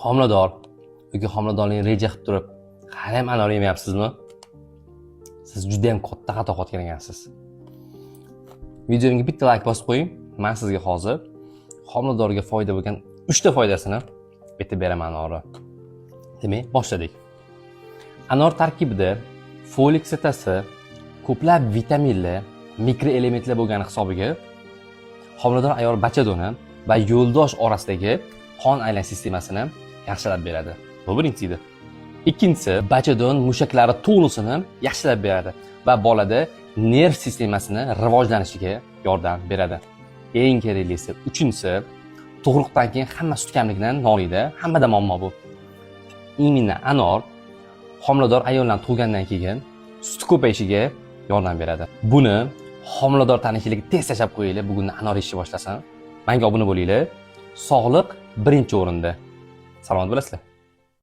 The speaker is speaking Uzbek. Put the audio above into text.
Homilador yoki homiladorlikni reja qilib turib, haliyam anor yemayapsizmi? Siz juda ham katta xato qilayotgan ekansiz. Videomga bitta layk bosib qo'ying. Men sizga hozir homiladorga foyda bo'lgan 3 ta foydasini aytib beraman anori. Demak, boshladik. Anor tarkibida folik kislotasi, ko'plab vitaminlar, mikroelementlar bo'lgani hisobiga homilador ayol bachadona va yo'ldosh orasidagi qon aylanish sistemasini yaxshilab beradi. Bu birinchisi edi. Ikkinchisi, bachadon mushaklari tonusini yaxshilab beradi va bolada nerv sistemasini rivojlanishiga yordam beradi. Eng keraklisi, uchinchisi, tug'ruqdan keyin hamma sut kamligidan noliydi, hammada muammo bu. Именно anor homilador ayollar tug'gandan keyin sut ko'payishiga yordam beradi. Buni homilador tanishlarga tez tashlab qo'yinglar, bugundan anor yeyishni boshlasin. Menga obuna bo'linglar. Sog'liq birinchi o'rinda. Salomat bo'lasizlar.